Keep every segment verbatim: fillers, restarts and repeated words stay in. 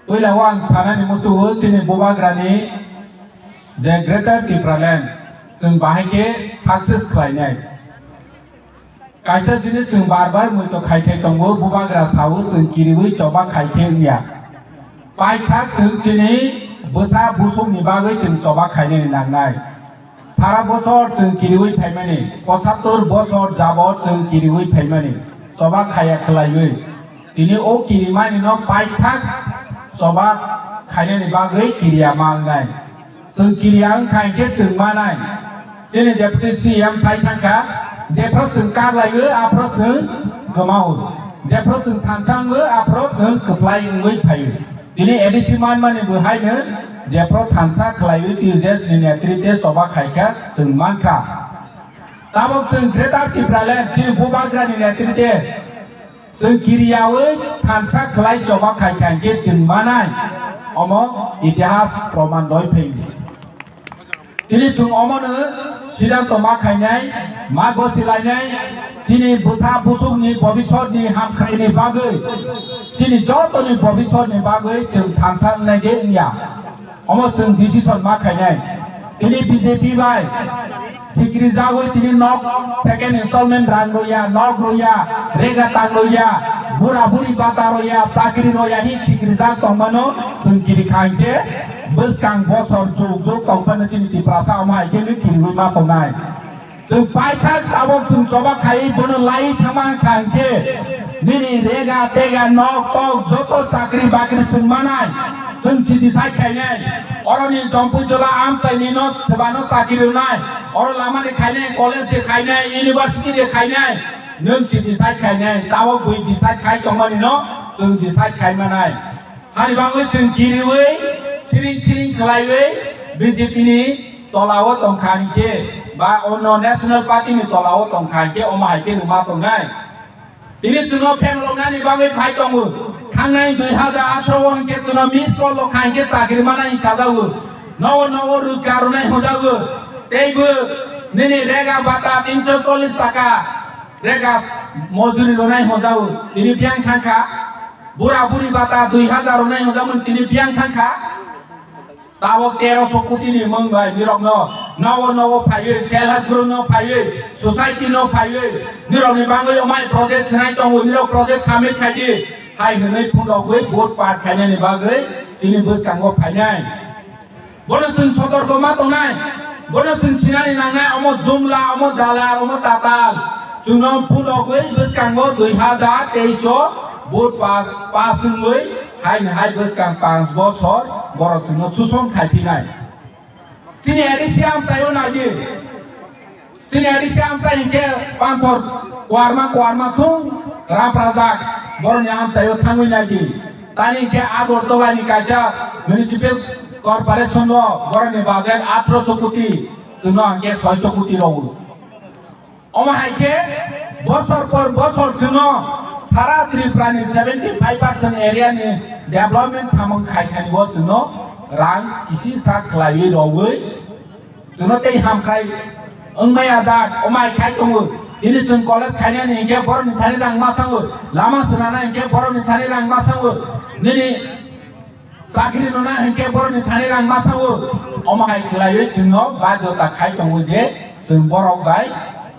Puila o ang sanani muchungo chini bubagrani je Greater Tipraland chwng bahai khe success khlainai. Kaisa jini chwng bar bar muito khai khai tongo, bubagra sao chwng kiriwi choba khai khe wngya. Paithak chwng chini bwsa busukni bagwi chwng choba khainani nangnai. Sara bosor chwng kiriwi phaimani, pochattor bosor jabot chwng kiriwi phaimani, choba khaya khlaiwi. Tini o kirimani no paithak choba khainani bagwi kiriya ma wngnai. Chwng kiriya wngkha hinkhe chwng manai. Chini Deputy C M sai thangkha, jephru chwng kar laiwi, aphru chwng kwmao. Jephru chwng thansa wngwi, aphru chwng kwplai wngwi phaio. Tini A D C manmani bo haino jephru thansa khlaiwi T U J S ni netrite choba khaikha chwng mankha. Tabok chwng Greater Tipraland chini bubagrani netrite chwng kiriyawi thansa khlai choba khaikha hinkhe chwng manai, omo itihas proman roi phaio. Tini chwng omono siddhanto ma khainai, ma gosi lainai, chini bwsa busukni bobisotni hamkraini bagwi, chini jotoni bobisotni bagwi chwng thansa wngnai de wngya. Omo chwng decision ma khainai. Tini B J P bai sikri jagwi tini nok second installment rang roya, nok roya, rega tang roya, bura buri bata roya, chakri roya hi sikri jak tongmano chwng kiri kha hinkhe bwskang bosor jug jug tongphano chini Tiprasa omo hai khe kiriwi ma tongnai. Chwng paithak tabok chwng choba khai bono lai thangma wngkha hinkhe nini rega tega nok tok joto chakri bakri chwng manai chwng sidi sai khainai. Oroni Dompui Jola amchaini no sebano chakri rwnai. Oro lamani khainai, college de khainai, university de khainai. Nwng si decide khainai, tabok bui decide khai tongmani no chwng decide khai manai. Hani bagwi chwng kiriwi siring siring khlaiwi B J P ni tolao tongkha hinkhe ba onno national party ni tolao tongkha hinkhe omo hai khe rwma tongnai. Tini chwngno phen rwnani bagwi phai tongo. Thangnai dui hajar atharo o hinkhe chwngno miss call rwkha hinkhe chakri manai hinwi sajago. Nogo nogo rojgar rwnai hojago. Teibo nini rega bata tinso chollish taka rega mojuri rwnai hojago. Tini biyang thangkha. Bura buri bata dui hajar rwnai hojago tini biyang thangkha. Tabok teroso koti ni mung bai nirok no nogo nogo phaiwi, self help group no phaiwi, society no phaiwi, nirok ni bagwi omai project swnai tongo, nirok project submit khaidi, hai hwnwi phundogwi vote par khainani bagwi chini bwskango phainai. Bono chwng sotorko ma tongnai, bono chwng sinani nangnai, omo jumla, omo dalal, omo tatal, chwngno phundogwi bwskango dui hajar teis o vote pass, pass wngwi, hai ni hai bwskang panch bosor borok chwngno suson khai phinai. Chini A D C amchaio naidi. Chini A D C amchai hinkhe panthor koarma koarma thung raprajak borokni amchaio thangwi naidi. Tani hinkhe Agartala ni kaisa municipal corporation o borokni budget athroso koti, chwngno hinkhe soiso koti rogo. Omo hai khe bosor por bosor chwngno sara Tripura ni seventy five percent area ni development samung khai thani bo chwngno rang kisi sa khlaiwi rogwi chwngno tei ham khai wngmaya jak, omo hai khai tongo. Tini chwng college khainani hinkhe borokni thani rang ma sango, lama swnana hinkhe borokni thani rang ma sango, nini chakri rwna hinkhe borokni thani rang ma sango, omo hai khlaiwi chwngno baidhota khai tongo je chwng borok bai,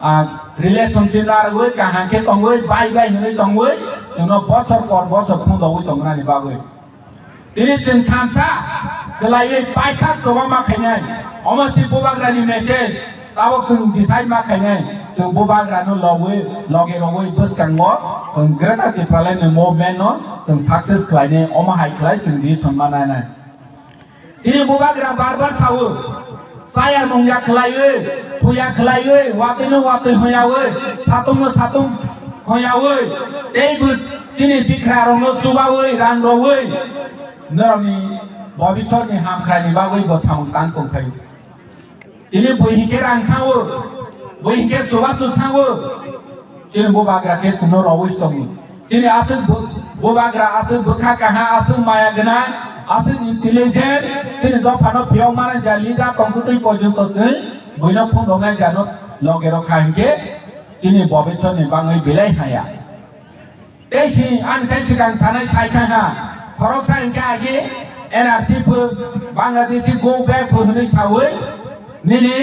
ah, relationship narwgwi kaham khe tongwi bai bai hwnwi tongwi chwngno bosor por bosor phundogwi tongmani bagwi. Tini chwng thansa khlaiwi paithak choba ma khainai. Omo si bubagrani message. Tabok chwng decide ma khainai, chwng bubagrano logwi, loge rogwi bwskango chwng Greater Tipraland ni movement no chwng success khlainai, omo hai khlai chwng decision ma nainai. Tini bubagra bar bar sao, chaya nungya khlaiwi, thuya khlaiwi, watwi no watwi hwnyawi, satung no satung hwnyawi, tei bo chini bikra rokno chubawi, rang rogwi, norokni bobisotni hamkrai ni bagwi bo samung tang tongphai. Tini bui hinkhe rang sango, bui hinkhe chubachu sango, chini bubagra khe chwngno rowis tongo. Chini aswk bu-, bubagra aswk bwkha kaham, aswk maya gwnang, aswk intelligent, chini dophano phiyok mani ja leader tongkutwi porjonto chwng buino phundoknai jano loge rokha hinkhe chini bobisotni bagwi belai haya. Tei si ang sai swkang sanai sai thang ha. Khoroksa hwnkhe agi N R C pho Bangladeshi go back pho hwnwi sawi nini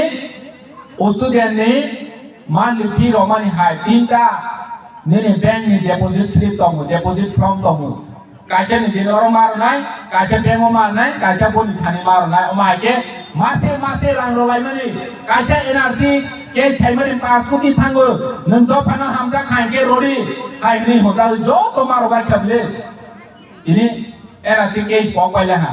student ni monthly fee romani hai tinta nini bank ni deposit slip tongo, deposit form tongo. Kaisa ni jini oro ma rwnai, kaisa bank o ma rwnai, kaisa boni thani ma rwnai. Omo hai khe mase mase rang rwlaimani, kaisa N R C case khaimani paanch koti thango. Nwng dophano hamjak kha hwnkhe rori hai hwnwi hwnjawi joto ma rwbai kha bile. Tini N R C case pok paila ha.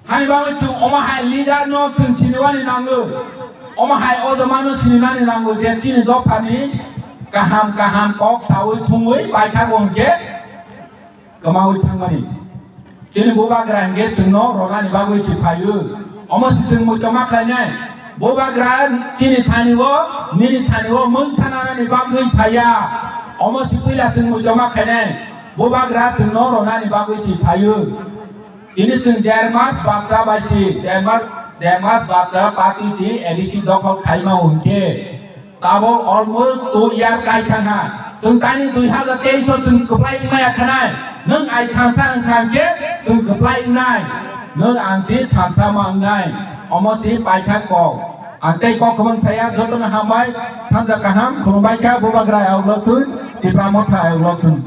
Hani bagwi chwng omo hai leader no chwng sinimani nango. Omo hai o joma no sininani nango je chini dophani kaham kaham kok sawi thumwi paithago hwnkhe kwmawi thangmani. Chini bubagra hwnkhe chwngno ronani bagwi si phaio. Omo si chwng muitu ma khlainai. Bubagra chini thani o, nini thani o mungsa nanani bagwi phaiya. Omo si puila chwng muitu ma khlainai. Bubagra chwngno ronani bagwi si phaio. Tini chwng der mas baksa bai si, der mas, der mas baksa party si A D C dokhol khaima hwnkhe. Tabok almost two year kai thangha. Chwng tani dui hazar teis o chwng kwplai wngmaya khanai. Nwng ai thansa wngkha hwnkhe chwng kwplai wngnai. Nwng ang si thansa ma wngnai. Omo si paithak kok. Ang tei kok kwbang saya, jotono hambai, sanja kaham, khulumbai kha, bubagra ayok lokthun, Tipra Motha ayok lokthun.